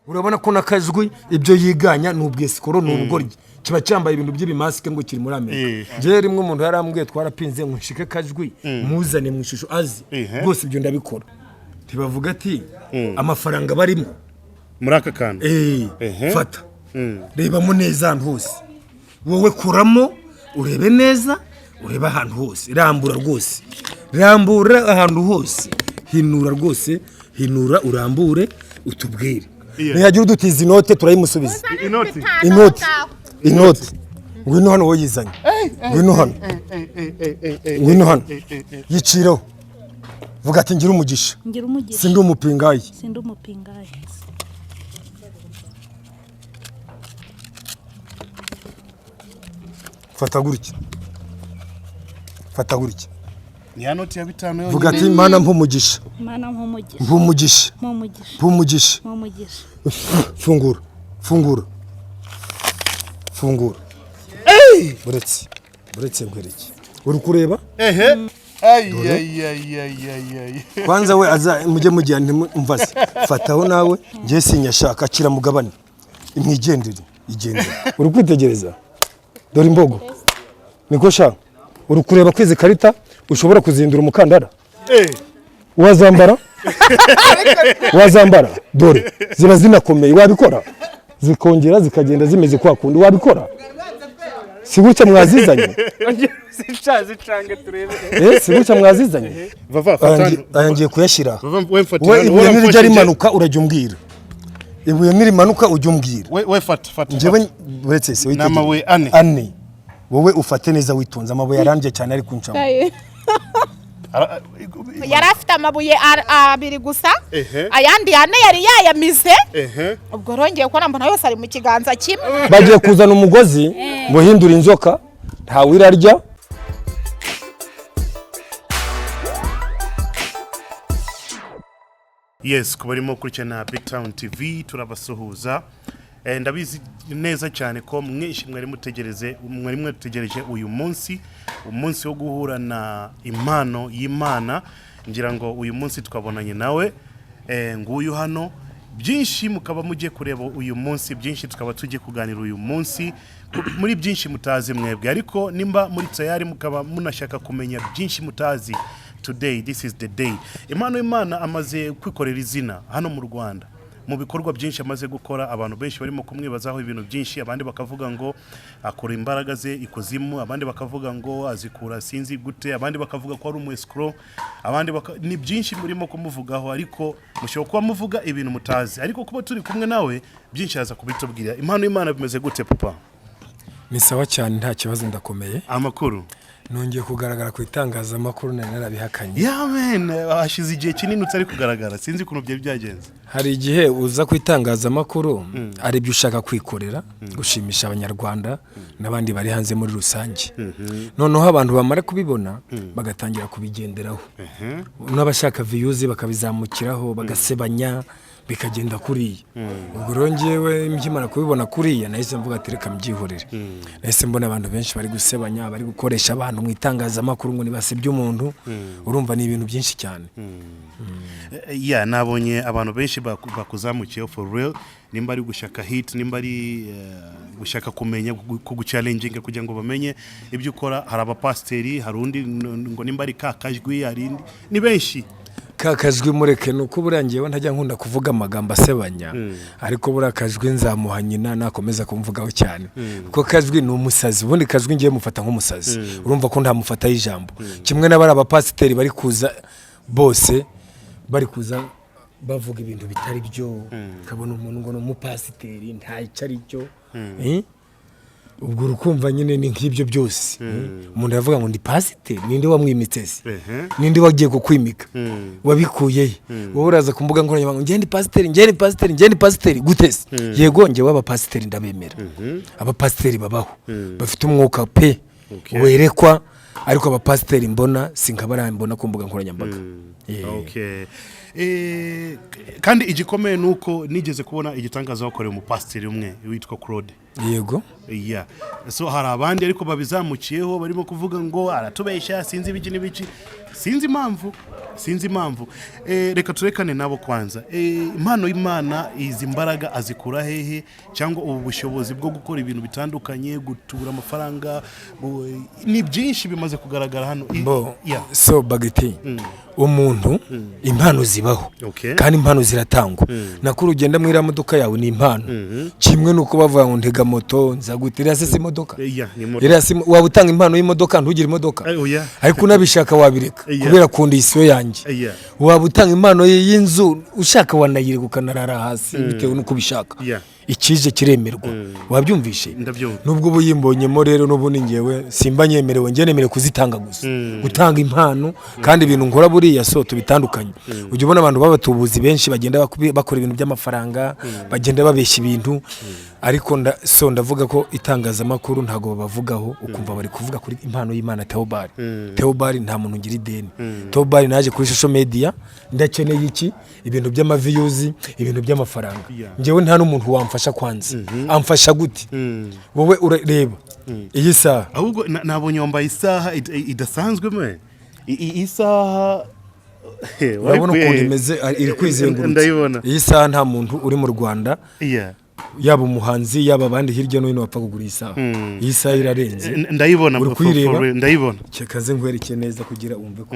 Urabona ko n'akajwi ibyo yiganya ni ubwesikoro, ni ubugoryi, kiba cyambaye ibintu by'ibimasike ngo kiri muri Amerika. Njyewe rimwe umuntu yarambwiye, twarapinze ngo nshike kajwi muzane mu ishusho azi. Rwose ibyo ndabikora, ntibavuga ati amafaranga barimo muri aka kantu. Fata, rebamo neza ahantu hose, wowe kuramo urebe neza, urebe ahantu hose, rambura rwose, rambura ahantu hose, hinura rwose, hinura urambure utubwire. Nihagira udutiza inote turayimusubiza. Inoti. Inoti, inoti, ngwino hano, wowe yizanye, ngwino hano, ngwino hano, yicireho, vuga ati ngira umugisha. Ngira umugisha. Sindi umupingayi. Sindi umupingayi. Fata gutya, fata gutya. Ni ya noti ya 5 Vuga yonyine. ati Mana mpa umugisha. Mana mpa umugisha. Mpa umugisha. Mpa umugisha. Mpa umugisha. Mpa umugisha. Fungura, fungura, fungura. Buretse, buretse nkwereke, uri kureba. Ehe, ay ay ay ay ay ay. Kwanza we aza mujye mugira ntimumvaze, fataho nawe, njye sinyashaka, akira mugabane, mwigendere, igendere. Uri kwitegereza, dore imbogo niko sha. Uri kureba ko izi karita ushobora kuzihindura umukandara? Wazambara, wazambara, dore ziba zinakomeye, wabikora zikongera zikagenda zimeze kwa kundi, wabikora? Si gutya mwazizanye? Zicange turebe. Si gutya mwazizanye? Vava, fata hano. Aya ngiye kuyashyira. Vava, we mfatira We hano, ibuye wowe nirijya wamfashije. rimanuka urajya umbwira, ibuye nirimanuka ujya umbwira. We fata, fata. Njyewe Fata. uretse se Ni amabuye ane. Ane, wowe ufate neza witonze, amabuye arambye cyane ari kuncamo. Yari afite amabuye abiri gusa, ayandi ane yari yayamize. Ubwo rongeye kubona mbona yose ari mu kiganza kimwe. Bagiye kuzana umugozi ngo hindure inzoka, ntawe irarya. Yes, ku barimo gukurikirana Big Town TV turabasuhuza. Ndabizi neza cyane ko mwinshi mwari mutegereze, mwari mwategereje uyu munsi, umunsi wo guhura na impano y'Imana. Ngira ngo uyu munsi twabonanye nawe. Nguyu hano, byinshi mukaba mugiye kureba uyu munsi, byinshi tukaba tugiye kuganira uyu munsi muri byinshi mutazi mwebwe. Ariko nimba muri tayari mukaba munashaka kumenya byinshi mutazi, today this is the day. Impano y'Imana amaze kwikorera izina hano mu Rwanda mu bikorwa byinshi amaze gukora. Abantu benshi barimo kumwibazaho ibintu byinshi, abandi bakavuga ngo akura imbaraga ze ikuzimu, abandi bakavuga ngo azikura sinzi gute, abandi bakavuga ko ari umu escroc, abandi ni byinshi murimo kumuvugaho. Ariko mushobora kuba muvuga ibintu mutazi, ariko kuba turi kumwe nawe byinshi araza kubitubwira. Impano y'Imana, bimeze gute papa? Ni sawa cyane, nta kibazo, ndakomeye. Amakuru? Nongeye kugaragara ku itangazamakuru, nari narabihakanye. Yeah man, hashize igihe kinini utari kugaragara, sinzi ukuntu byari byagenze. Hari igihe uza ku itangazamakuru ari byo ushaka kwikorera, gushimisha Abanyarwanda n'abandi bari hanze muri rusange, noneho abantu bamara kubibona bagatangira kubigenderaho, n'abashaka views bakabizamukiraho, bagasebanya, bikagenda kuriya. Ubwo rero njyewe nkimara kubibona kuriya nahise mvuga ati reka mbyihorere. Nahise mbona abantu benshi bari gusebanya, bari gukoresha abantu mu itangazamakuru ngo nibasebye umuntu. Urumva ni ibintu byinshi cyane. Yeah, nabonye abantu benshi bakuzamukiyeho for real, nimba ari gushaka hit, nimba ari gushaka kumenya kuguchallenginga kugira ngo bamenye ibyo ukora. Hari abapasiteri, hari undi ngo nimba ari kakajwi, hari indi, ni benshi. Ka kajwi mureke, ni uko buriya ngewe ntajya nkunda kuvuga amagambo asebanya, ariko buriya kajwi nzamuha nyina nakomeza kumvugaho cyane, kuko kajwi ni umusazi. Ubundi kajwi ngiye mufata nk'umusazi, urumva ko ntamufataho ijambo. Kimwe n'abari abapasiteri bari kuza bose, bari kuza bavuga ibintu bitari byo, ukabona umuntu ngo ni umupasiteri ntacyo ari cyo. Eh? Ubwo urukumva nyine ni nk'ibyo byose. Umuntu yavuga ngo ndi pasiteri, ninde wamwimitse se? Ninde wagiye kukwimika? Wabikuye he? Wowe uraza ku mbuga nkoranyambaga ngo ngende pasiteri, ngende pasiteri, ngende pasiteri, gute se? Yego, njyewe abapasiteri ndabemera, abapasiteri babaho bafite umwuka pe werekwa, ariko abapasiteri mbona si nka bariya mbona ku mbuga nkoranyambaga. Okay. Kandi igikomeye ni uko nigeze kubona igitangaza wakorewe umupasiteri umwe witwa Claude. Yego. Yeah. So hari abandi ariko babizamukiyeho, barimo kuvuga ngo aratubeshya, sinzi ibiki n'ibiki, sinzi impamvu, sinzi impamvu. Reka turekane nabo kwanza. Impano y'Imana, izi mbaraga azikura hehe, cyangwa ubu bushobozi bwo gukora ibintu bitandukanye, gutubura amafaranga, ni byinshi bimaze kugaragara hano. Bo, so bagiti, umuntu impano zibaho, kandi impano ziratangwa. Nakuru ugenda muri iriya modoka yawe ni impano, kimwe nuko bavuga ngo ntega moto nza gute, iriya se si imodoka? Yeah, ni imodoka. Iriya si, waba utanga impano y'imodoka ntugire imodoka? Oya. Ariko unabishaka wabireka, kubera condition yanjye. Waba utanga impano y'inzu, ushaka wanayireka ukanarara hasi bitewe n'uko ubishaka. Ikije kiremerwa, wabyumvishe? Ndabyumva. Nubwo uba uyimbonyemo rero, n'ubundi ngewe simba nyemerewe, njye nemerewe kuzitanga gusa, gutanga impano. Kandi ibintu nkora buriya so tubitandukanye. Ujya ubona abantu b'abatubuzi benshi bagenda bakora ibintu by'amafaranga, bagenda babeshya ibintu, ariko so ndavuga ko itangazamakuru ntabwo babavugaho, ukumva bari kuvuga kuri impano y'Imana Theobald. Theobald nta muntu ugira ideni. Theobald naje kuri social media ndakeneye iki? Ibintu by'ama views, ibintu by'amafaranga. Njyewe nta n'umuntu wamfasha kwanza. Amfasha gute? Wowe urareba iyi saha. Ahubwo nabonye wambaye isaha idasanzwe me. Isaha Urabona ukuntu imeze, iri kwizengurutsa. Ndayibona. Iyi saha nta muntu uri mu Rwanda, yaba umuhanzi, yaba abandi hirya no hino, bapfa kugura iyi saha. Iyi saha irarenze. Ndayibona. Uri kuyireba? For real, ndayibona. Kaze nkwereke neza kugira wumve ko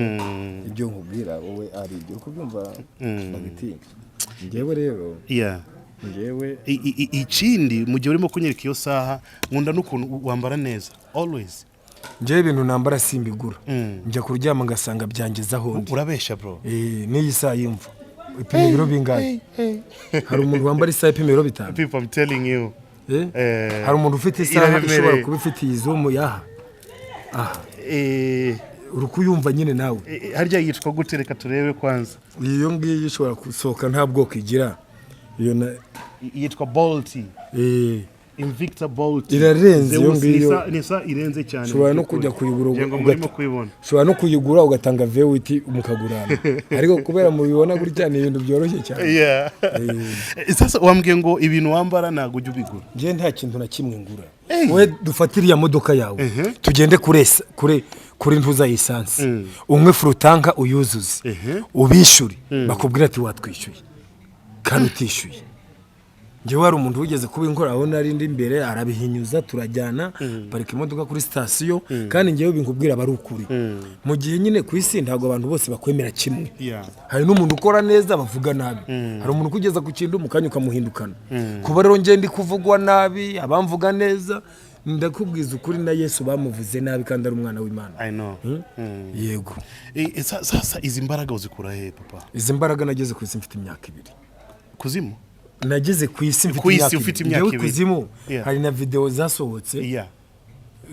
ibyo nkubwira wowe ari ibyo uri kubyumva. Bagiti, njyewe rero, njyewe Ikindi, mu gihe urimo kunyereka iyo saha, nkunda n'ukuntu wambara neza always. Njyewe ibintu nambara simbigura, njya kuryama ngasanga byangeze aho ndi. Urabeshya, bro. N'iyi saha yumva ipima ibiro bingahe? Hari umuntu wambara isaha ipima ibiro 5? People, I'm telling you. Eh? Hari umuntu ufite isaha Iraremereye. ishobora kuba ifite iyi zoom yaha aha? Uri kuyumva nyine nawe. Harya yitwa gute? Reka turebe kwanza. Iyo ngiyo ishobora gusohoka, nta bwoko igira iyo na Yitwa Bolt. Invicta Bolt. Irarenze iyo Zeus, ni ngiyo. ni isaha irenze cyane Ushobora mu no by'ukuri. kujya kuyigura Ngira ngo murimo kuyibona. Ushobora no kuyigura ugatanga vewiti mukagurana, ariko kubera mubibona gutya ni ibintu byoroshye cyane. Yeah. Sasa wambwiye ngo ibintu wambara ntabwo ujya ubigura. Njye nta kintu na kimwe ngura. Wowe dufate iriya modoka yawe, tugende kuri ntuza essence, unywe full tank uyuzuze, ubishyure, bakubwira ati watwishyuye kandi utishyuye. Njyewe hari umuntu wigeze kuba inkora aho nari ndi imbere, arabihinyuza, turajyana, parika imodoka kuri sitasiyo. Kandi njyewe binkubwira aba ari ukuri. Mu gihe nyine ku isi ntabwo abantu bose bakwemera kimwe. Hari n'umuntu ukora neza bavuga nabi, hari umuntu ukugeza ku kintu mu kanya ukamuhindukana. Kuba rero njye ndi kuvugwa nabi, abamvuga neza, ndakubwiza ukuri, na Yesu bamuvuze nabi kandi ari umwana w'Imana. I know. Yego. Sasa izi mbaraga uzikura he, papa? Izi mbaraga nageze ku isi mfite imyaka 2. Kuzimu? Nageze ku isi mfite Ku isi imyaka ufite 2. imyaka Njyewe 2. kuzimu, hari na video zasohotse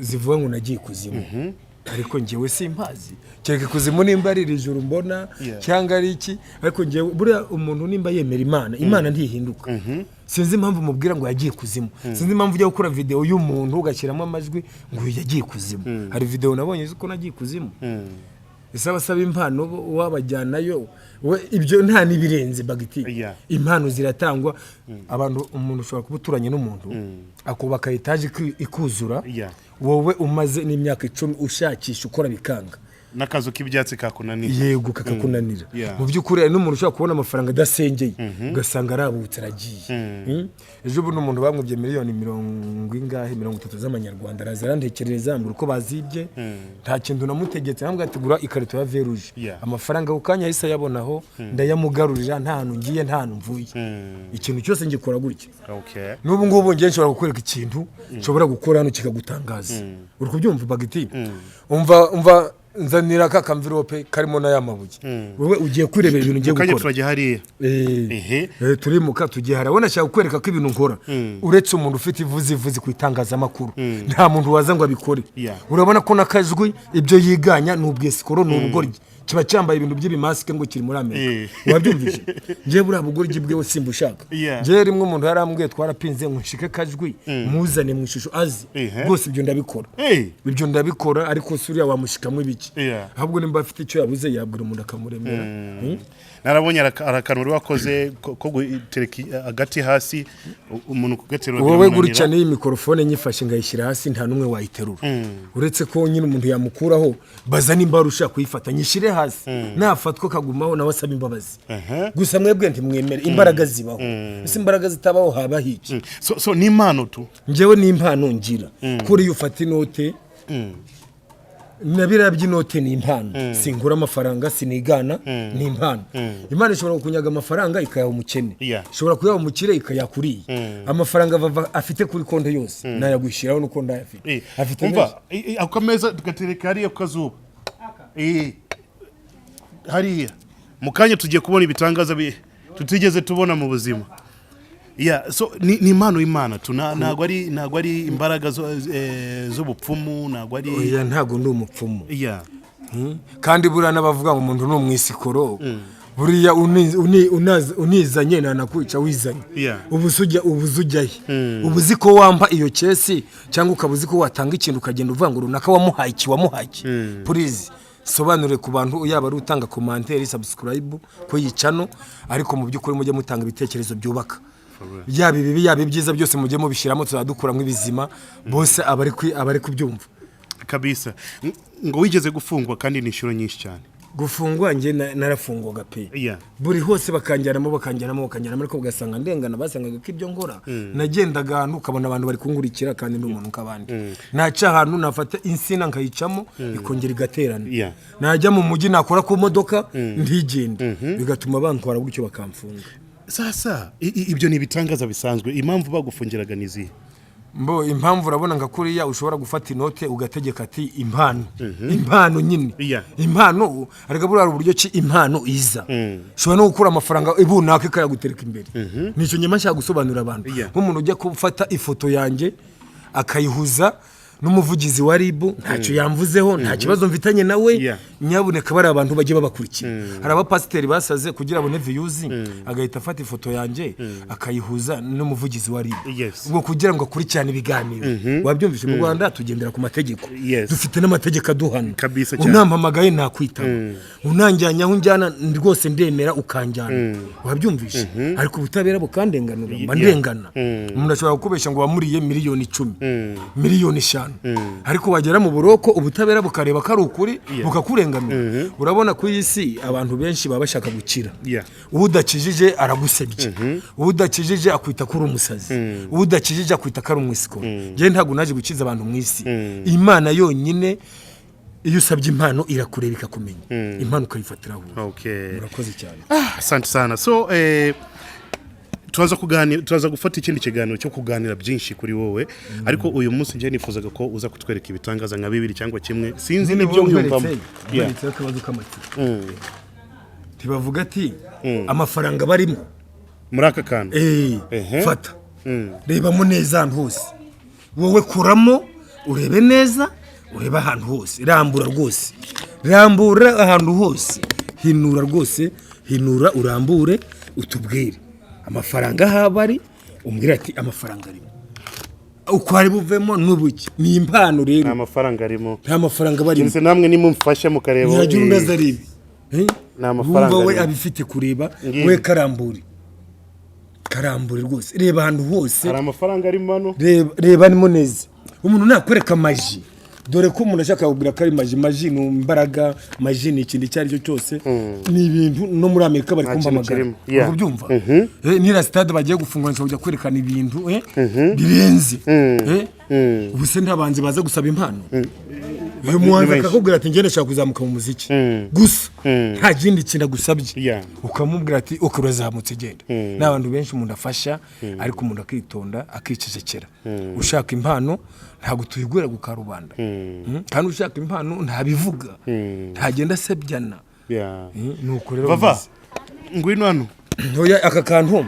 zivuga ngo nagiye ikuzimu, ariko njyewe simpazi, kereka ikuzimu nimba ari iri juru mbona cyangwa ari iki. Ariko njyewe buriya umuntu nimba yemera Imana, Imana ntihinduka. Sinzi impamvu mubwira ngo yagiye ikuzimu, sinzi impamvu ujya gukora video y'umuntu ugashyiramo amajwi ngo uyu yagiye ikuzimu. Hari video nabonye ko nagiye ikuzimu, isaba asaba impano bo wabajyanayo we, ibyo nta n'ibirenze bagiti. Impano ziratangwa. Abantu, umuntu ushobora kuba uturanye n'umuntu akubaka etaje ikuzura, wowe umaze n'imyaka 10 ushakisha ukora bikanga. N'akazu k'ibyatsi kakunaniye. Yego, kakakunanira. Mu by'ukuri hari n'umuntu ushobora kubona amafaranga adasengeye, ugasanga arabutse aragiye. Ejo bundi umuntu bamwibye miliyoni mirongo ingahe, 30 z'amanyarwanda, araza arantekerereza, ambwira uko bazibye. Nta kintu namutegetse, nambwira ati gura ikarito ya vin rouge. Amafaranga ako kanya yahise ayabonaho, ndayamugarurira, nta hantu ngiye, nta hantu mvuye. Ikintu cyose ngikora gutya. N'ubu ngubu ngiye nshobora kukwereka ikintu nshobora gukora hano kikagutangaza. Uri kubyumva bagiti? Umva, umva, nzanira ka ka enveloppe karimo n'aya mabuye. Wowe ugiye kwirebera ibintu ugiye Mukanya gukora. turajya hariya. Ehe. Turimuka tugiye hariya. Nashaka kukwereka ko ibintu nkora, uretse umuntu ufite ivuzivuzi ku itangazamakuru, nta muntu waza ngo abikore. Urabona ko n'akajwi ibyo yiganya ni ubwesikoro, ni ubugoryi. Kiba cyambaye ibintu by'ibimasike ngo kiri muri Amerika. Wabyumvise? Njyewe buriya bugoryi bwewe simbushaka. Njyewe rimwe umuntu yarambwiye, twarapinze, ngo nshike Kajwi muzane mu ishusho azi. Rwose ibyo ndabikora. Ibyo ndabikora, ariko si uriya wamushikamo ibiki? Ahubwo nimba afite icyo yabuze, yabwira umuntu akamuremera. Narabonye arakantu wari wakoze ko gutereka agati hasi, umuntu kugaterura Wowe biramunanira. gutya n'iyi mikorofone nyifashe ngayishyira hasi, nta n'umwe wayiterura, uretse ko nyine umuntu yamukuraho. Baza nimba wari ushaka kuyifata, nyishyire hasi, nafatwa akagumaho nawe asaba imbabazi. Gusa mwebwe ntimwemere, imbaraga zibaho. Ese imbaraga zitabaho habaho iki? So ni impano tu. Njyewe ni impano ngira. Kuri iyo ufata inote na biriya by'inote ni impano. Singura amafaranga, sinigana, ni impano. Imana ishobora kukunyaga amafaranga ikayaha umukene, ishobora kuyaha umukire ikayakuriye. Amafaranga Vava afite kuri konti yose nayagushyiraho, nuko ndayafite. Afite menshi. Umva, ako kameza tugatereka hariya ku kazuba. Hariya mu kanya tugiye kubona ibitangaza tutigeze tubona mu buzima. Yeah, so ni impano y'Imana tu. Ntabwo ari imbaraga z'ubupfumu, ntabwo ari Oya, ntabwo ndi umupfumu. Kandi buriya n'abavuga ngo umuntu ni umwisikoro, buriya unizanye nanakwica wizanye. Ubu se ubu uzi ujyahe? Ubu uzi ko wampa iyo case, cyangwa ukaba uzi ko watanga ikintu, ukagenda uvuga ngo runaka wamuhaye iki, wamuhaye iki? Please, sobanure ku bantu, yaba ari utanga commentaire, subscribe ko yicano, ariko mu by'ukuri mujye mutanga ibitekerezo byubaka, yaba ibibi, yaba ibyiza, byose mujye mubishyiramo, tuzadukuramo ibizima bose abari kubyumva. Kabisa. Ngo wigeze gufungwa kandi ni inshuro nyinshi cyane. Gufungwa, njye narafungwaga pe. Buri hose bakanjyanamo, bakanjyanamo, bakanjyanamo, ariko ugasanga ndengana. Basangaga ko ibyo nkora, nagendaga ahantu ukabona abantu bari kunkurikira, kandi ndi umuntu nk'abandi. Naca ahantu, nafata insina nkayicamo, ikongera igaterana. Najya mu mujyi, nakora ku modoka ntigende, bigatuma bantwara gutyo bakamfunga. Sasa ibyo ni ibitangaza bisanzwe. Impamvu bagufungiraga ni izihe? Mbo impamvu, urabona nka kuriya ushobora gufata inote ugategeka ati impano, impano nyine. Impano, ariko buriya hari uburyo ki impano iza. Ushobora no gukura amafaranga ibunaka ikayagutereka imbere. Nicyo nyuma nshaka gusobanurira abantu. Nk'umuntu ujya gufata ifoto yanjye akayihuza n'umuvugizi wa RIB, ntacyo yamvuzeho, nta kibazo mfitanye nawe. Nyabuneka bari abantu bajye babakurikira. Hari abapasiteri basaze kugira abone views, agahita afata ifoto yanjye akayihuza n'umuvugizi wa RIB, ubwo kugira ngo akurikirane ibiganiro. Wabyumvise? Mu Rwanda tugendera ku mategeko. Dufite n'amategeko aduhana. Kabisa cyane. Unampamagaye nakwitaba, unanjyanye aho unjyana rwose ndemera ukanjyana. Wabyumvise? Ariko ubutabera bukandenganura, mba ndengana. Umuntu ashobora kukubeshya ngo wamuriye miliyoni 10, miliyoni 5, ariko wagera mu buroko ubutabera bukareba ko ari ukuri, bukakurenganura. Urabona ku isi abantu benshi baba bashaka gukira. Udakijije aragusebye, udakijije akwita ko uri umusazi, udakijije akwita ko ari umwisikoro. Njyewe ntabwo naje gukiza abantu mu isi. Imana yonyine, iyo usabye impano irakureba ikakumenya, impano ukayifatiraho. Murakoze cyane. Asante sana. So turaza kuganira, turaza gufata ikindi kiganiro cyo kuganira byinshi kuri wowe, ariko uyu munsi njye nifuzaga ko uza kutwereka ibitangaza nka bibiri cyangwa kimwe, sinzi n'ibyo wiyumvamo. Nkweretseho akabazo k'amatsiko. Ntibavuga ati amafaranga barimo muri aka kantu? Fata, rebamo neza ahantu hose. Wowe kuramo urebe neza, urebe ahantu hose, rambura rwose, rambura ahantu hose, hinura rwose, hinura urambure, utubwire amafaranga aho aba ari, umbwire ati amafaranga arimo, uko ari buvemo n'ubuki. Ni impano rero. Nta mafaranga arimo. Nta mafaranga barimo. Ndetse namwe nimumfashe mukareba. Ntihagira undi aza arebe. Nta mafaranga Wumva we arimo. abifite kureba. Ngibi. We karambure, karambure rwose, reba ahantu hose. Hari amafaranga arimo hano? Reba, reba arimo neza. Umuntu nakwereka magie, dore ko umuntu ashaka kugura ko ari magie. Magie ni imbaraga, magie ni ikintu icyo ari cyo cyose, ni ibintu no muri Amerika bari Nta kintu kumpamagara. kirimo. Yeah. Uri kubyumva? Nira stade bagiye gufungura, nshobora kujya kwerekana ibintu birenze. Ubu se ntabanzi baza gusaba impano? Uyu muhanzi Ni benshi. akakubwira ati ngende ndashaka kuzamuka mu muziki gusa, nta kindi kintu agusabye, ukamubwira ati ok, urazamutse, genda. Ni abantu benshi umuntu afasha, ariko umuntu akitonda, akicecekera. Ushaka impano ntabwo tuyigurira ku karubanda. Kandi ushaka impano ntabivuga, ntagenda asebyana. Nuko rero Vava, bimeze. ngwino hano. Oya, aka kantu,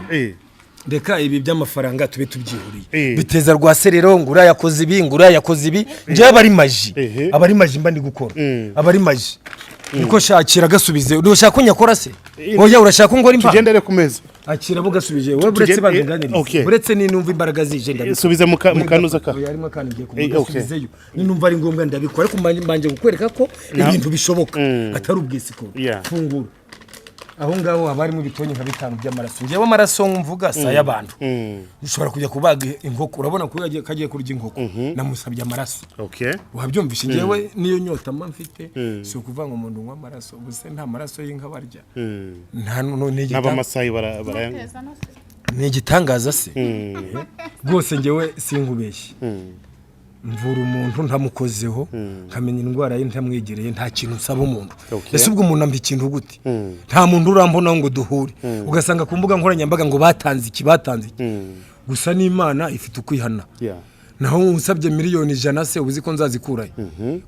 reka ibi by'amafaranga tube tubyihuriye. Biteza rwase rero ngo uriya yakoze ibi, ngo uriya yakoze ibi. Njyewe aba ari magie. Aba ari magie mba ndi gukora. Aba ari magie. Niko shakira gasubize. Urashaka ko nyakora se? Oya, urashaka ko ngora impano? Tugendere ku meza. Akira bugasubije wowe, buretse banze nganirize. Okay. Buretse ninumva imbaraga zije ndabikora. Subiza mu kanuza ka Oya, harimo akantu ngiye Okay. kumugasubizeyo, ninumva ari ngombwa ndabikora, ariko mbanje kukwereka ko ibintu bishoboka atari ubwisiko. Fungura aho ngaho, haba harimo ibitonyi nka bitanu by'amaraso. Ngewe amaraso mvuga si ay'abantu. Ushobora kujya kubaga inkoko, urabona ko kagiye kurya inkoko, namusabye amaraso. Wabyumvishe? Ngewe niyo nyota mba mfite, si ukuvuga ngo umuntu unywa amaraso gusa. Nta maraso y'inka barya, nta ni N'abamasayi barayanywa. Ni igitangaza se rwose. Ngewe sinkubeshye, mvura umuntu ntamukozeho, nkamenya indwara ye ntamwegereye. Nta kintu nsaba umuntu. Ese ubwo umuntu amba ikintu gute? Nta muntu urambonaho ngo duhure. Ugasanga ku mbuga nkoranyambaga ngo batanze iki, batanze iki. Gusa n'Imana ifite ukwihana. Naho usabye miliyoni 100 se, uzi ko nzazikurayo?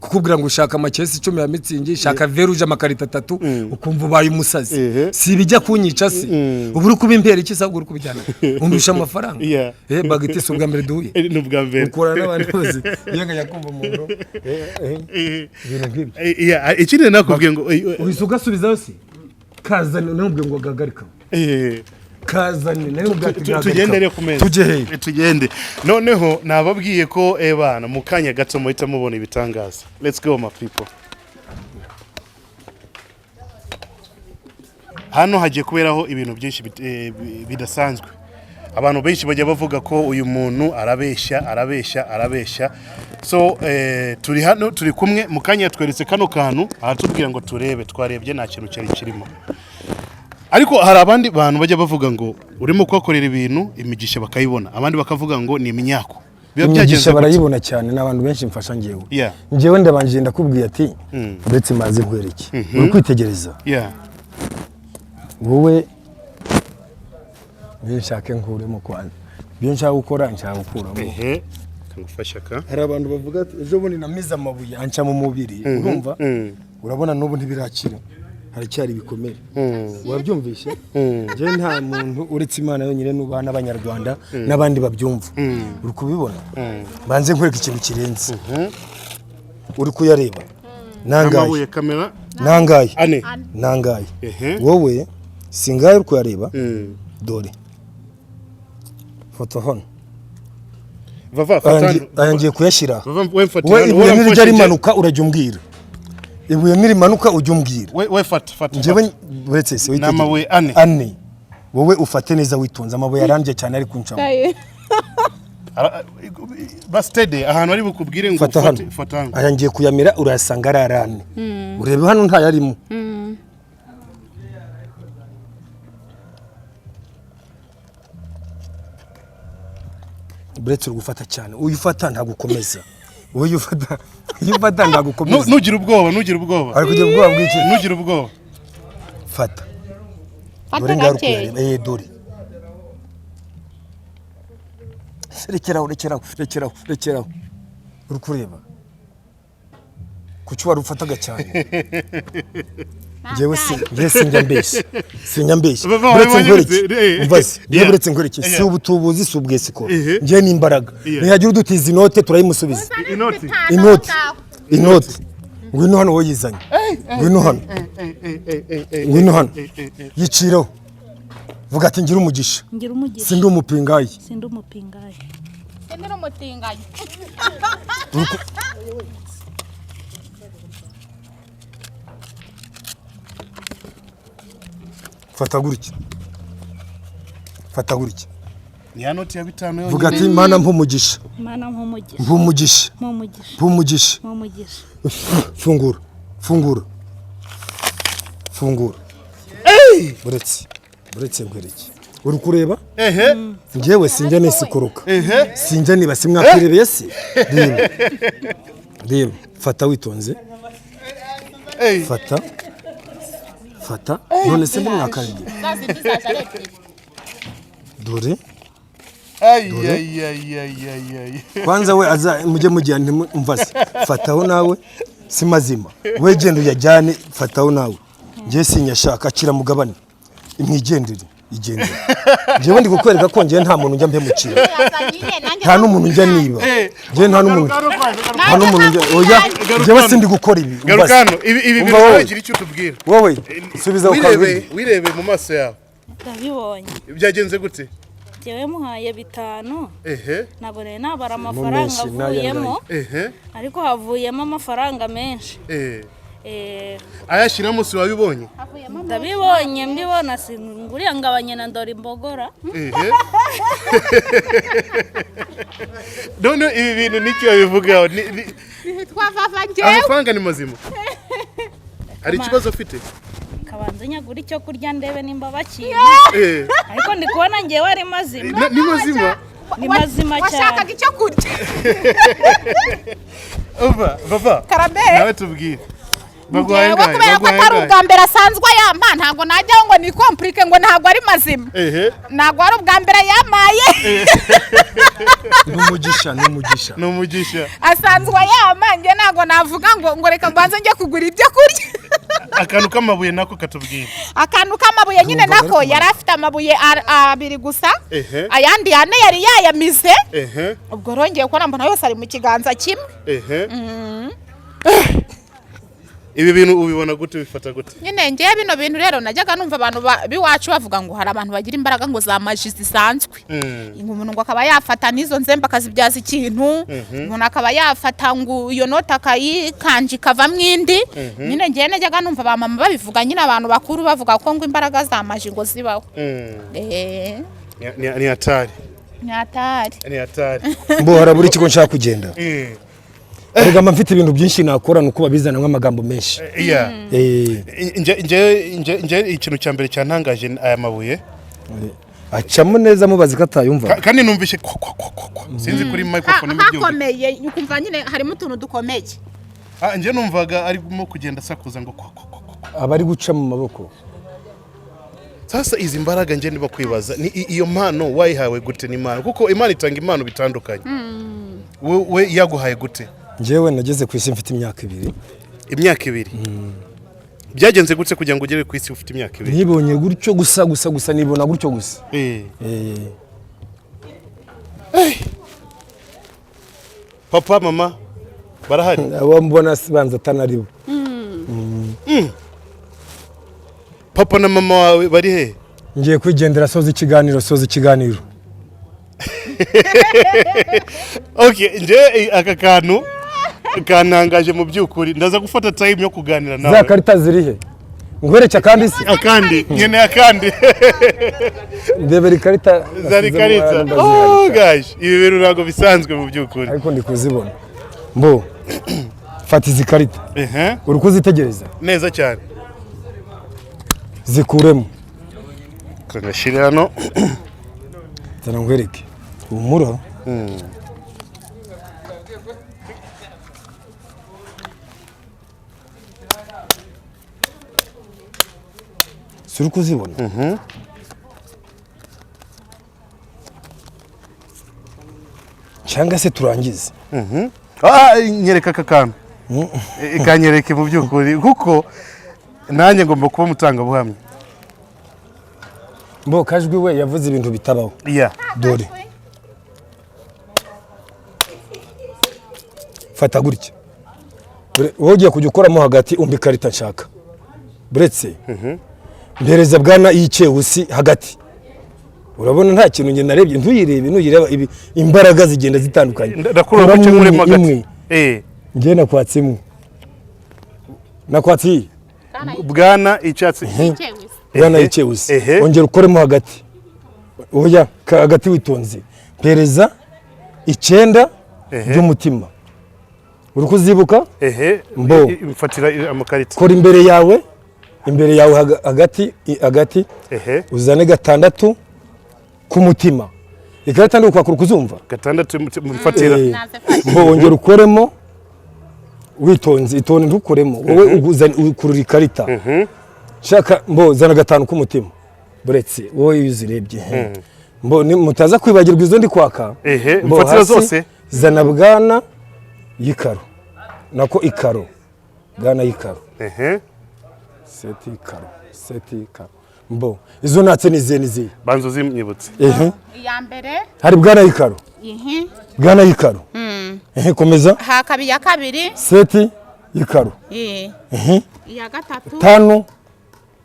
Kukubwira ngo ushaka amakesi 10 ya Mützig, shaka veruje amakarito 3, ukumva ubaye umusazi. Si ibijya kunyica se? Ubu uri kubimpera iki se? Ahubwo uri kubijyana undusha amafaranga. Bagiti, si ubwa mbere duhuye. Ni ubwa mbere. Ukora n'abantu bose iyo nkajya kumva umuntu ibintu nk'ibyo. Yeah, ikindi nakubwiye ngo Uhise ugasubizayo se? Kazane, namubwiye ngo gagarika. Kazane, nari mubwiye ati gagarika. Tugendere ku meza. Tujye hehe? Tugende noneho. Nababwiye ko bana mu kanya gato muhita mubona ibitangaza. Let's go, my people. Hano hagiye kuberaho ibintu byinshi bidasanzwe. Abantu benshi bajya bavuga ko uyu muntu arabeshya, arabeshya, arabeshya. So turi hano, turi kumwe. Mu kanya yatweretse kano kantu, aratubwira ngo turebe. Twarebye, nta kintu cyari kirimo. Ariko hari abandi bantu bajya bavuga ngo urimo kuhakorera ibintu, imigisha bakayibona, abandi bakavuga ngo ni imyako. Biba byagenze Imigisha gute? barayibona cyane, ni abantu benshi mfasha ngewe. Ngewe ndabanje ndakubwiye ati uretse mazi nkwereke, uri kwitegereza. Wowe ibyo nshaka nkuremo kwanza, ibyo nshaka gukora nshaka gukuramo. Ehe, kangufasha ka. Hari abantu bavuga ati ejo bundi namize amabuye anca mu mubiri, urumva? Urabona n'ubu ntibirakira, haracyari ibikomere. Wabyumvishe? Njyewe nta muntu uretse Imana yonyine nubaha n'Abanyarwanda n'abandi babyumva. Uri kubibona? Banze nkwereka ikintu kirenze. Uri kuyareba nangaye? Amabuye, kamera. Nangaye? Ane. Nangaye? Ehe. Wowe singaye uri kuyareba? Dore foto hano. Vava, fata hano. Aya ngiye kuyashyira. Vava, we mfatira We hano, ibuye wowe nirijya mfashe. rimanuka urajya umbwira, ibuye nirimanuka ujya umbwira. We fata, fata. Njyewe Fata. uretse se Ni amabuye ane. Ane. Wowe ufate neza witonze, amabuye arambye cyane ari kuncamo. Basitede ahantu ari bukubwire ngo Fata ufate hano. Fata hano. Aya ngiye kuyamira, urayasanga ari arane. Urebe hano, ntayarimo. Buretse uri gufata cyane, uyu ufata ntagukomeza, uyu ufata, iyo ufata ntagukomeza. Ntugire ubwoba, ntugire ubwoba. Ari kugira ubwoba bw'iki? Ntugire ubwoba. Fata. Fata Dore ngaho uri gakeya. kuyareba. Dore, rekeraho, rekeraho, rekeraho, rekeraho. Uri kureba kuki wari ufataga cyane? Njyewe si njyewe sinjya mbeshya, sinjya mbeshya. Bava, Buretse wabibonye nkwereke. bite? Umvaze njyewe. Buretse nkwereke, si ubutubuzi, si ubwesikoro. Njyewe ni imbaraga. Nihagira udutiza inote turayimusubiza. Inoti. Inoti, inoti. Ngwino hano wowe yizanye, ngwino hano, ngwino hano. Yicireho, vuga ati ngira umugisha. Ngira umugisha. Sindi umupingayi. Sindi umupingayi. Sindi n'umutinganyi. Fata gutya, fata gutya. Ni ya noti ya 5 Vuga yonyine. ati Mana mpa umugisha. Mana nk'umugisha. Mpa umugisha. Nk'umugisha. Mpa umugisha. Nk'umugisha. Fungura, fungura, fungura. Buretse, buretse nkwereke. Uri kureba? Ehe. Njyewe sinjya nisikoroka. Ehe. Sinjya niba simwakwirebeye si reba, reba. Fata witonze. Fata, fata. None se ndimwakarebye? Za zindi zaje ari ebyiri. Dore. Ay, ay, ay, ay, ay, ay. Kwanza we aza mujye mujyana, ntimumvase. Fataho nawe, si mazima. We genda uyajyane, fataho nawe. Njye sinyashaka, akira mugabane, mwigendere. Igendere. Njyewe ndi kukwereka ko njyewe nta muntu njya mpemukira, nta n'umuntu njya niba. Njyewe nta n'umuntu, nta n'umuntu njya, oya, njyewe sindi gukora ibi. Garuka Umva se. hano, ibi Umva bintu wowe. gira icyo utubwira. Wowe subiza Wirebe, ukabiri. wirebe mu maso yawe. Ndabibonye. Byagenze gute? Njyewe muhaye 5. Ntabwo nari nabara amafaranga menshi n'aya avuyemo, ariko havuyemo amafaranga menshi. Ayashyiramo si wabibonye? Ndabibonye, mbibona singuriya ngabanye na ndora imbogora. None ibi bintu nicyo babivugaho? Twavava njyewe. Amafaranga ni mazima, hari ikibazo ufite? Kabanza nyagura icyo kurya ndebe nimba bakimpa. Ariko ndi kubona njyewe ari mazima. Ni mazima. Ni mazima Washakaga cyane. icyo kurya. Umva baba. Karame. Nawe tubwire, baguhaye Njyewe angahe? kubera ko Baguhaye atari angahe? ubwa mbere asanzwe yampa, ntabwo najyaho ngo ni komplike ngo ntabwo ari mazima. Ntabwo ari ubwa mbere yamaye. Ni umugisha, ni umugisha. Ni umugisha. Asanzwe yama, njye ntabwo navuga ngo reka mbanze njye kugura ibyo kurya. Akantu k'amabuye nako katubwira. Akantu k'amabuye nyine Ndumva nako bari yari afite amabuye abiri gusa, ayandi ane yari yayamize. Ubwo rongeye kubona mbona yose ari mu kiganza kimwe. Ibi bintu ubibona gute, ubifata gute? Nyine ngewe bino bintu rero najyaga numva abantu b'iwacu bavuga ngo hari abantu bagira imbaraga ngo za maji zisanzwe, ngo umuntu ngo akaba yafata n'izo nzembe akazibyaza ikintu, umuntu akaba yafata ngo iyo noti akayikanja ikavamo indi. Nyine ngewe najyaga numva ba mama babivuga, nyine abantu bakuru bavuga ko ngo imbaraga za maji ngo zibaho. Ni hatari. Ni hatari. Ni hatari. Mbo harabura ikigo nshaka kugenda. Erega mba mfite ibintu byinshi nakora, nuko babizana nk'amagambo menshi. Yeah. Nje ikintu cya mbere cyantangaje ni aya mabuye. Acamo neza, mubazi ko atayumva. Kandi numvishe kwa kwa kwa kwa kwa. Sinzi kuri microphone mubyumva. Hakomeye, ukumva nyine harimo utuntu dukomeye. Ah, nje numvaga arimo kugenda asakuza ngo kwa kwa kwa kwa. Aba ari guca mu maboko. Sasa izi mbaraga nje ndimo kwibaza ni iyo mpano wayihawe gute n'Imana? Kuko Imana itanga impano bitandukanye. We yaguhaye gute? Njyewe nageze ku isi mfite imyaka 2. Imyaka 2. Byagenze gute kugira ngo ugere ku isi ufite imyaka 2? Nibonye gutyo gusa gusa gusa, nibona gutyo gusa. Papa mama barahari? Abo mbona banza atanaribo. Papa na mama wawe bari he? Ngiye kwigendera, soza ikiganiro, soza ikiganiro. Okay, nje aka kantu kantangaje mu by'ukuri, ndaza gufata time yo kuganira nawe. Za karita ziri he? Ngwereke akandi se? Akandi, nkeneye akandi. Ndebera ikarita. Zari karita. Oh gosh, ibi bintu ntabwo bisanzwe mu by'ukuri. Ariko ndi kuzibona. Mbo fata izi karita. Uri kuzitegereza? Neza cyane. Zikuremo. Kangashyira hano. Zana nkwereke. Humura. Si uri kuzibona? Cyangwa se turangize. Nyereka aka kantu. Kanyereke mu by'ukuri kuko nanjye ngomba kuba umutangabuhamya. Mbo Kajwi we yavuze ibintu bitabaho. Dore. Fata gutya. Wowe ugiye kujya ukoramo hagati umva ikarita nshaka. Buretse. Mpereza bwana y'ikewusi hagati. Urabona nta kintu njye narebye, ntuyirebe, nuyireba ibi imbaraga zigenda zitandukanye. Ndakurura Kuramo guce nkuremo imwe, hagati. Njye nakwatse imwe. Nakwatse iyi. Bwana icyatsi. Bwana y'ikewusi. Ongera ukoremo hagati. Oya, hagati witonze. Mpereza 9 by'umutima. Uri kuzibuka? Mbo. Mfatira amakarita. Kora imbere yawe, imbere yawe hagati, hagati. Uzane 6 k'umutima. Ikarita ndi ukwakura kuzumva? 6 mfatira. Mbo wongera ukoremo witonze, itonde ntukoremo. Wowe ukurura ikarita. Shaka mbo zana 5 k'umutima. Buretse wowe iyo uzirebye. Mbo mutaza kwibagirwa izo ndi kwaka. Mfatira zose. Zana bwana y'ikaro. Nako ikaro. Bwana y'ikaro. Seti ikaro. Seti ikaro. Mbo izo natse ni izihe n'izihe? Banza uzimyibutse. Ehe. Iya mbere. Hari bwana y'ikaro. Ihi. Bwana y'ikaro. Ehe, komeza. Hakaba iya kabiri. Seti y'ikaro. Eh. Ehe. Iya gatatu. Tanu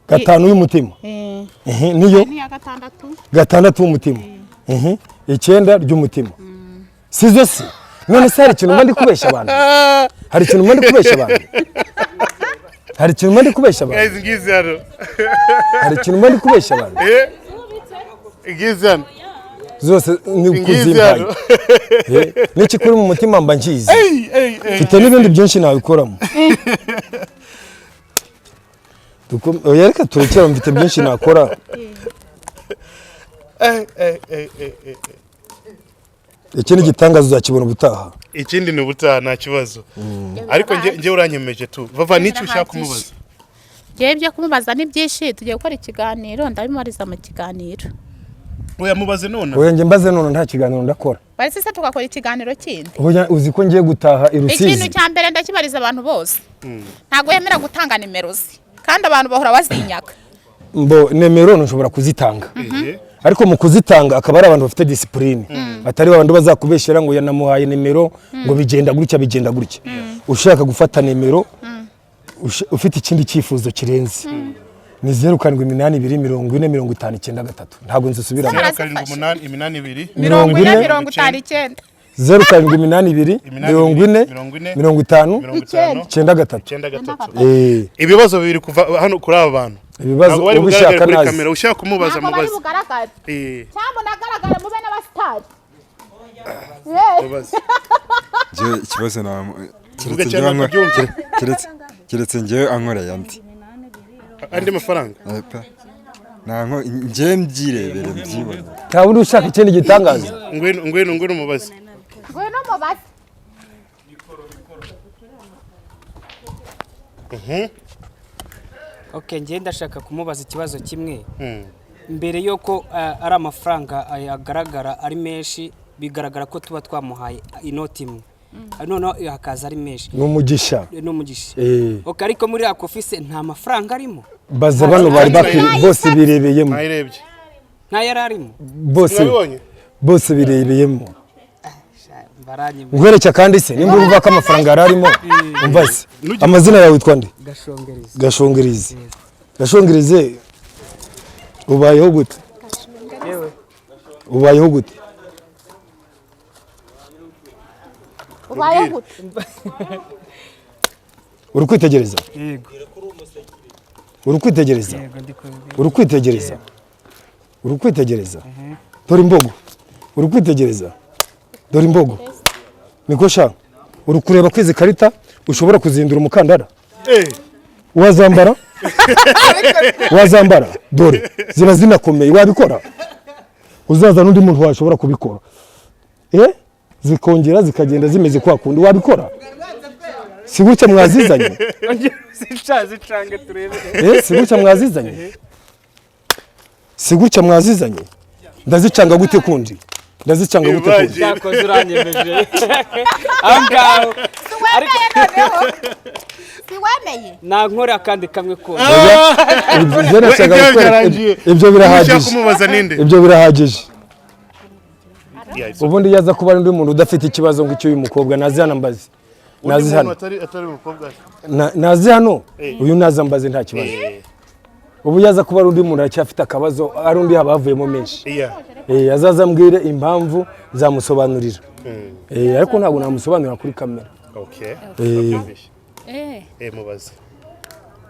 gatanu y'umutima. Eh. Ehe, niyo. N'iya gatandatu. Gatandatu w'umutima. Ehe, icyenda ry'umutima. Sizo si none se hari ikintu mba ndi kubeshya abantu? Hari ikintu mba ndi kubeshya abantu? Hari ikintu mba ndi kubeshya abantu? Guys, ngizi hano. Hari ikintu mba ndi kubeshya abantu? Eh, ngizi hano. Zose ni Ngizi ukuzimpaye. hano. N'iki kuri mu mutima mba nkizi. Ey, ey, ey. Mfite n'ibindi byinshi nabikoramo. Oya, reka turekere, mfite byinshi nakora. Ey, ey, ey, ey, ey. Ikindi gitangaza uzakibona ubutaha. Ikindi ni ubutaha, nta kibazo, ariko nge uranyemeje tu. Vava, n'icyo ushaka kumubaza? Ngewe ibyo kumubaza ni byinshi, tugiye gukora ikiganiro, ndabimariza mu kiganiro. Oya, mubaze none. Oya, njye mbaze none, nta kiganiro ndakora. Baretse se tugakora ikiganiro kindi. Oya, uzi ko ngiye gutaha i Ikintu Rusizi? cya mbere ndakibariza abantu bose, ntabwo yemera gutanga nimero ze, kandi abantu bahora bazinyaka. Mbo nimero ntushobora kuzitanga, Ehe. ariko mu kuzitanga akaba ari abantu bafite discipline, atari babandi bazakubeshyera ngo yanamuhaye nimero, ngo bigenda gutya, bigenda gutya. Ushaka gufata nimero, ufite ikindi cyifuzo kirenze, ni 0782 40 59 3. Ntabwo nzisubiramo. 078 82. 40 40 59. 0782 82 40 40 50 50 93. 93. Eh. Ibibazo bibiri kuva hano kuri aba bantu. Ibibazo Ntabwo bari ubishaka bugaragare kuri nazi. kamera. Ushaka kumubaza, Ntabwo bari mubaze. bugaragare. Eh, Cyangwa nagaragare, mube n'abasitari. mubaze. Njyewe ikibazo na Vuga keretse cyane njyewe ankora bakabyumva. keretse njyewe ankoreye andi Andi mafaranga. Pe. Nanko njyewe mbyirebere mbyibone. Nta wundi ushaka ikindi gitangaza? Ngwino, ngwino, ngwino mubaze. Ngwino mubaze. Okay, njye ndashaka kumubaza ikibazo kimwe. Mbere y'uko ari amafaranga agaragara ari menshi, bigaragara ko tuba twamuhaye inoti imwe, noneho hakaza ari menshi. Ni umugisha. Ni umugisha. Eh. Okay, ariko muri ako office nta mafaranga arimo? Baza bano bari bakiri bose birebeyemo. Nayirebye. Nta yari arimo. Bose. Mwabibonye? Bose birebeyemo. Baranyima. Nkwereke kandi se nimba urumva ko amafaranga yari arimo. Umva se, amazina yawe witwa nde? Gashongereza. Gashongerize. Gashongerize, ubayeho gute? Yewe. Ubayeho gute? Ubayeho gute? Uri kwitegereza? Yego. Uri kwitegereza? Yego, ndi kubibwira. Uri kwitegereza? Uri kwitegereza? Dore imbogo. Uri kwitegereza? Dore imbogo. Niko sha, uri kureba ko izi karita ushobora kuzindura umukandara? Eh, Wazambara, wazambara. Dore ziba zinakomeye. Wabikora, uzaza n'undi muntu washobora kubikora, eh, zikongera zikagenda zimeze kwa kundi. Wabikora? Si gutya mwazizanye? Zica zicange turebe. Eh, si gutya mwazizanye? Si gutya mwazizanye? Ndazicanga gute kundi? Ndazicanga gute kundi? Imagine. Cyakoze uranyemeje aho ngaho. Siwemeye noneho? Siwemeye? Nankora akandi kamwe kose. Ibyo nashakaga Ibyo kukwereka- byarangiye. Ibyo Ushaka birahagije. kumubaza ninde? Ibyo birahagije. Yeah, it's okay. Ubundi iyo aza kuba ari undi muntu udafite ikibazo nk'icyo uyu mukobwa, nazi hano mbaze. Undi Nazi muntu hano. atari umukobwa. Nazi hano uyu naza mbaze, nta kibazo. Ubu yaza kuba ari undi muntu aracyafite akabazo, ari undi haba havuyemo menshi. Yeah. Eh, azaza ambwire impamvu, nzamusobanurira. Eh, ariko ntabwo namusobanurira kuri kamera. Okay. Eh. Nabyumvise. Eh, Eh, mubaze.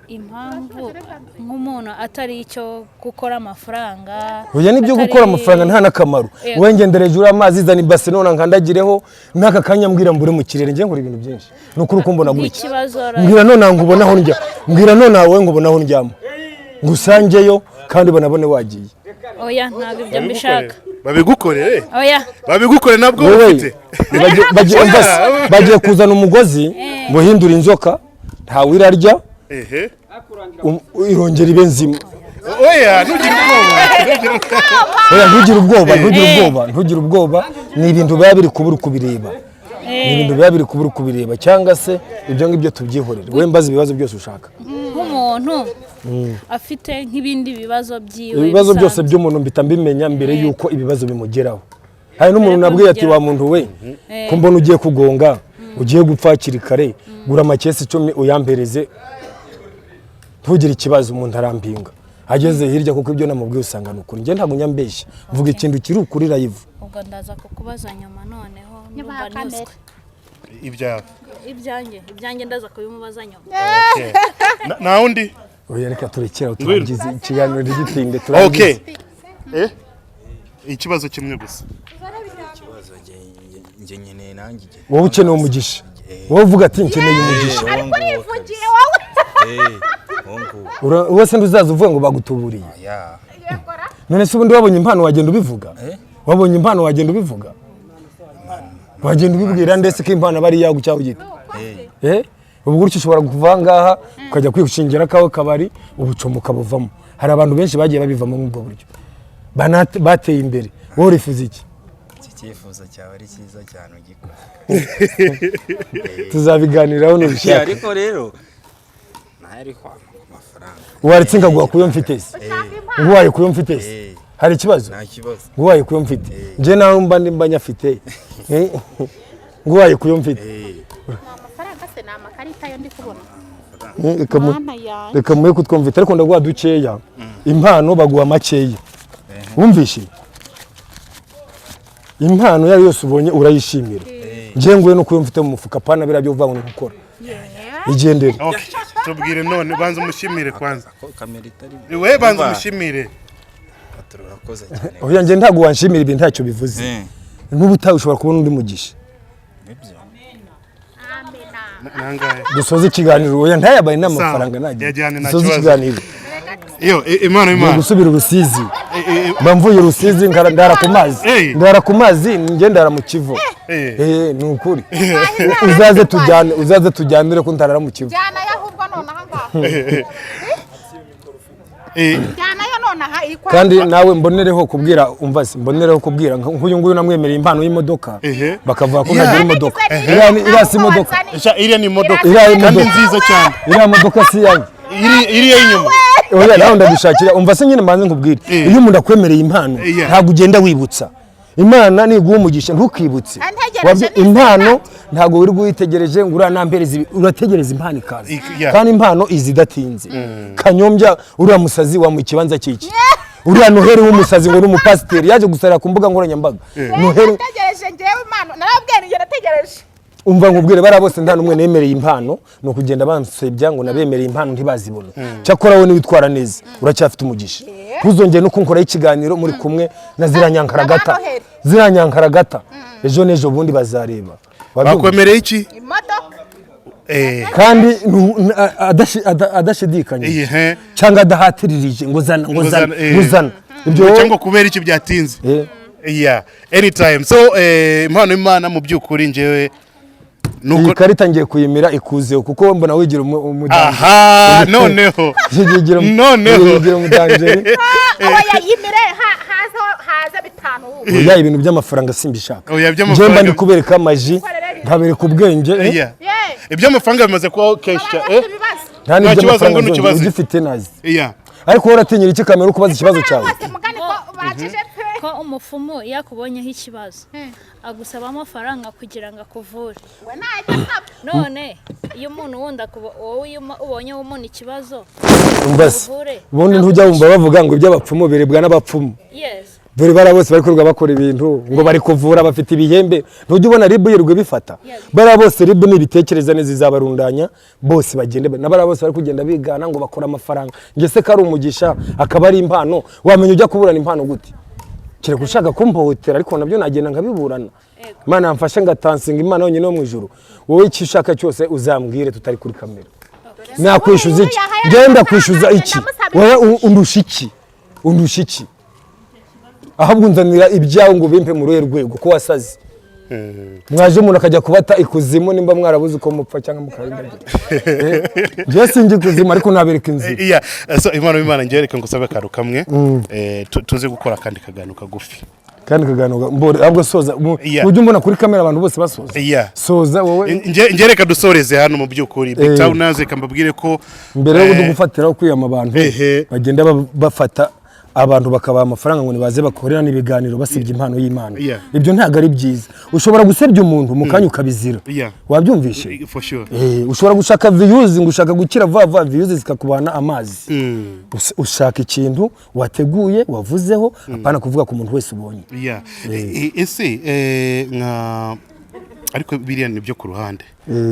Impamvu nk'umuntu atari icyo gukora amafaranga. Oya, nibyo, gukora amafaranga nta n'akamaro. Yego. Wowe ngendera hejuru y'amazi, zana ibase none nkandagireho n'aka kanya, mbwira mbure mu kirere. Njye nkora ibintu byinshi, ni ukuri uko mbona gutya. Nk'ikibazo Mbwira none ngo ubone aho ndya, mbwira none wowe ngo ubone aho ndyama, ngusangeyo kandi banabone wagiye. Oya, ntabwo ibyo mbishaka. Babigukorere. Oya. Babigukore nabwo Wowe ufite. umva se, bagiye kuzana umugozi muhindura inzoka, ntawe irarya. Ehe. Irongera ibe nzima. Oya, ntugire ubwoba. Ntugire ubwoba. Oya, ntugire ubwoba, ntugire ubwoba, ntugire ubwoba. Ni ibintu biba biri kubura kubireba. Ni ibintu biba biri kubura kubireba, cyangwa se ibyo ngibyo tubyihorere. Wowe mbaza ibibazo byose ushaka. Nk'umuntu afite nk'ibindi bibazo byiwe Ibibazo byose bisanzwe. by'umuntu mpita mbimenya mbere y'uko ibibazo bimugeraho. Hari n'umuntu nabwiye ati: Bimugeraho. "Wa muntu we, ko mbona ugiye kugonga, ugiye gupfa hakiri kare, gura amakesi 10 uyampereze, ntugire ikibazo." Umuntu arampinga ageze hirya, kuko ibyo namubwiye usanga ni ukuri. Njye ntabwo nyambeshya, mvuga ikintu kiri ukuri live. Ubwo ndaza kukubaza nyuma noneho. Nyuma Ndumva ya kamera. nyuzwe. Ibyawe? Ibyanjye ndaza kubimubaza nyuma. Okay. Na wundi? Oya, reka turekere aho, turangize ikiganiro ntigitinde, turangize. Okay, ikibazo kimwe gusa. Ikibazo njye nkeneye nanjye igihe. Wowe ukeneye umugisha, wowe uvuga ati: "Nkeneye umugisha." Ariko urivugiye wowe. Uwo nguwo. Wowe se ntuzaza uvuga ngo bagutuburiye? Ya. None se ubundi wabonye impano wagenda ubivuga? Eh? Wabonye impano wagenda ubivuga, wagenda ubibwira ndetse ko impano aba ari iyawe cyangwa ugite? Eh. Eh, ubu gutyo ushobora kuva aha ngaha ukajya kwishingira akawe kabari, ubucomo ukabuvamo. Hari abantu benshi bagiye babivamo muri ubwo buryo, bateye imbere. Wowe urifuza iki? Iki cyifuzo cyawe ari cyiza cyane, ugikora. Tuzabiganiraho Ya, nubishaka. Ariko rero nayo ariko amafaranga. Waretse nkaguha kuyo mfite se? Nguhaye kuyo mfite se? Eh. Hari ikibazo? Nta kibazo. Nguhaye kuyo mfite, njye nawe mba mba nyafite. Nguhaye kuyo mfite. Eh. Amafaranga se ni amakarita yo ndi kubona? Reka Mana yanjye. Reka muhe kutwumvita, ariko ndaguha dukeya. Impano baguha makeya, wumvishe? Impano iyo ari yose ubonye urayishimira. Njye nguye no kuyo mfite mu mufuka, pana biriya byo uvuga ngo ni gukora. Igendere. Okay, tubwire none, banza umushimire kwanza. Ako kamera itari. We banza umushimire. Turakoze cyane. Oya, njye ntabwo wanshimira, ibi ntacyo bivuze. N'ubu utaha ushobora kubona undi mugisha. Nibyo. Nangahe? Dusoze ikiganiro. Oya, ntayabaye n'amafaranga nagiye. Yajyane, nta Dusoze kibazo. ikiganiro. Iyo impano Ngiye y'Imana. gusubira i Rusizi, mba mvuye i Rusizi ndara ku mazi. Hey. Ndara ku mazi, njye ndara mu Kivu. Eh. Eh, ni ukuri, uzaze tujyane, uzaze tujyanire ko ndarara mu Kivu. Jyanayo ahubwo nonaha ngaha. Jyanayo nonaha iri kwa. Kandi nawe mbonereho kubwira, umva se, mbonereho kubwira nk'uyu nguyu namwemereye impano y'imodoka, Ehe. bakavuga ko Yeah. ntagira imodoka. Iriya si imodoka. Sha, iriya ni imodoka. Iriya Kandi imodoka. nziza cyane. Iriya modoka si iyanjye. Iriya y'inyuma. Oya, nawe ndagushakira. Umva se nyine, mbanze nkubwire: Eh. iyo umuntu akwemereye impano, Yeah. ntabwo ugenda wibutsa Imana niguha umugisha, ntukibutse. Antegereje nizera. Impano ntabwo wirirwa uyitegereje ngo uranampereza ibi, urategereza impano ikaza. Yeah. Kandi impano iza idatinze. Kanyombya uriya musazi wamuha ikibanza cy'iki? Uriya Noheli w'umusazi ngo ni umupasiteri, yaje gusarira ku mbuga nkoranyambaga, Noheli. Nategereje njyewe impano, narababwiye njye nategereje. Umva nkubwire, bariya bose nta n'umwe nemereye impano. Ni ukugenda bansebya ngo nabemereye impano ntibazibona. Cyakora wowe niwitwara neza uracyafite umugisha. Ntuzongere no kunkoraho ikiganiro muri kumwe na ziriya nyankaragata. Na ba Noheli. Ziriya nyankaragata ejo n'ejo bundi bazareba. Wabyumva? Bakwemereye iki? Imodoka. Kandi adashidikanya Ihe. cyangwa adahatiririje ngo zana, ngo Ngo zana, zana, ngo zana ibyo wowe. Cyangwa kubera iki byatinze? Yeah, anytime. So impano y'Imana mu by'ukuri njyewe Iyi nuko karita ngiye kuyimira ikuzeho, kuko mbona wigira umudanje. Aha noneho. Noneho. Wigira umudanjeri. Oya, yimire haze haze 5 ubu. Oya, ibintu by'amafaranga simbishaka. Oya, Njye iby'amafaranga- mba ndi kubereka amaji, nkabereka ubwenge, eh? Yeah. Ye. Iby'amafaranga bimaze kubaho kenshi Baba cyane. bafite ibibazo. Nta Nta kibazo, n'iby'amafaranga ngo nzongera ntukibaze. ugifite nazi. Yeah. Ariko wowe uratinyira iki kamera ukubaza ikibazo cyawe? Bose mugani ko bakije pe. Ko umupfumu iyo akubonyeho ikibazo agusaba amafaranga kugira ngo akuvure. We najya asaba. None iyo umuntu wundi wowe iyo ubonye umuntu ikibazo Umva se, uvure. ubundi ntujya wumva bavuga ngo iby'abapfumu birebwa n'abapfumu? Yes. Dore bariya bose bari kwirirwa bakora ibintu ngo bari kuvura, bafite ibihembe. Ntujya ubona RIB yirirwa ibifata? Bariya bose RIB nibitekereza neza izabarundanya bose bagende. Na bariya bose bari kugenda bigana ngo bakora amafaranga, njye se ko ari umugisha akaba ari impano, wamenya ujya kuburana impano gute? Kereka ushaka kumpohotera, ariko nabyo nagenda nkabiburana. Imana yamfashe ngatansinga Imana yonyine yo mu ijuru. Wowe icyo ushaka cyose uzambwire tutari kuri kamera. Nakwishyuza iki? Ngenda kwishyuza iki? Wowe undusha iki? Undusha iki? Ahubwo unzanira ibyawe ngo ubimpe mu ruhe rwego ko wasaze? Mwaje umuntu akajya kubata ikuzimu nimba mwarabuze uko mupfa cyangwa mukarindagira. Njyewe sinjya ikuzimu, ariko nabereka inzira. Yeah. So impano y'Imana, njyewe reka ngusabe akantu kamwe. Tuze gukora akandi kaganiro kagufi. Kandi kaganiro mbore ahubwo soza. Ujya umbona kuri kamera abantu bose basoza. Soza wowe. Nge reka dusoreze hano mu by'ukuri, Big Town, reka mbabwire ko Mbere yo gufatiraho kwiyama abantu, bagenda bafata abantu bakabaha amafaranga ngo nibaze bakorera n'ibiganiro basebya impano y'Imana. Ibyo ntabwo ari byiza. Ushobora gusebya umuntu mu kanya ukabizira. Wabyumvishe? For sure. Ushobora gushaka views ngo ushaka gukira vuba vuba, views zikakubana amazi. Ushaka ikintu wateguye, wavuzeho, apana kuvuga ku muntu wese ubonye. Yeah. Ese nka, ariko biriya ni byo ku ruhande,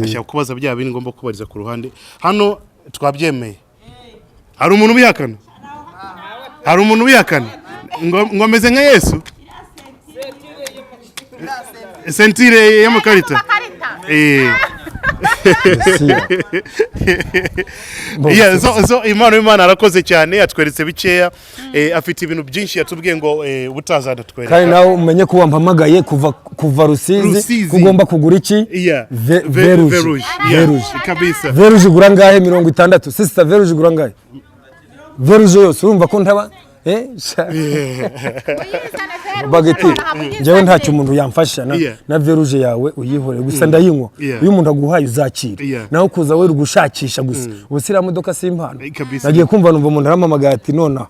ashaka kubaza bya bindi ngomba kubariza ku ruhande. Hano twabyemeye, hari umuntu ubihakana? Hari umuntu ubihakana ngo ameze nka Yesu? Ceinture y'amakarita. Mesiya. Yeah, so impano y'Imana arakoze cyane, atweretse bikeya. Afite ibintu byinshi yatubwiye ngo ubutazanatwereka. Kandi nawe umenye ko wampamagaye kuva Rusizi, Rusizi. ko ugomba kugura iki? Veruje. Veruje. Yeah, Veruje. kabisa. Veruje igura ngahe? 60. Sister, veruje igura ngahe? Veruje yose urumva ko ntaba bageti njyewe ntacyo umuntu yamfasha na, na veruje yawe uyihorere gusa, ndayinywa. Iyo umuntu aguhaye uzakira. Naho kuza we gushakisha gusa, ubu si iriya modoka si impano? Kabisa. Nagiye kumva numva umuntu arampamagaye ati: "Nonaha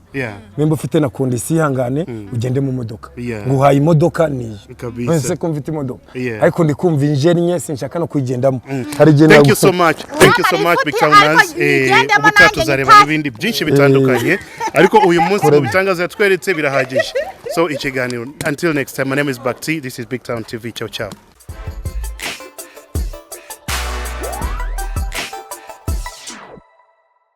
nimba ufite na condition, ihangane ugende mu modoka, nguhaye imodoka niyo." Kabisa. None se ko mfite imodoka, ariko ndi kumva injennye, sinshaka no kuyigendamo, hari igihe Thank you so much, thank you so much, Big Towners. Nyigendemo. Ubutaha Nanjye tuzareba nyitahe. n'ibindi byinshi bitandukanye, ariko uyu munsi mu bitangaza yatweretse birahagije. So ikiganiro, until next time, my name is Bakti, this is Big Town TV. Ciao ciao.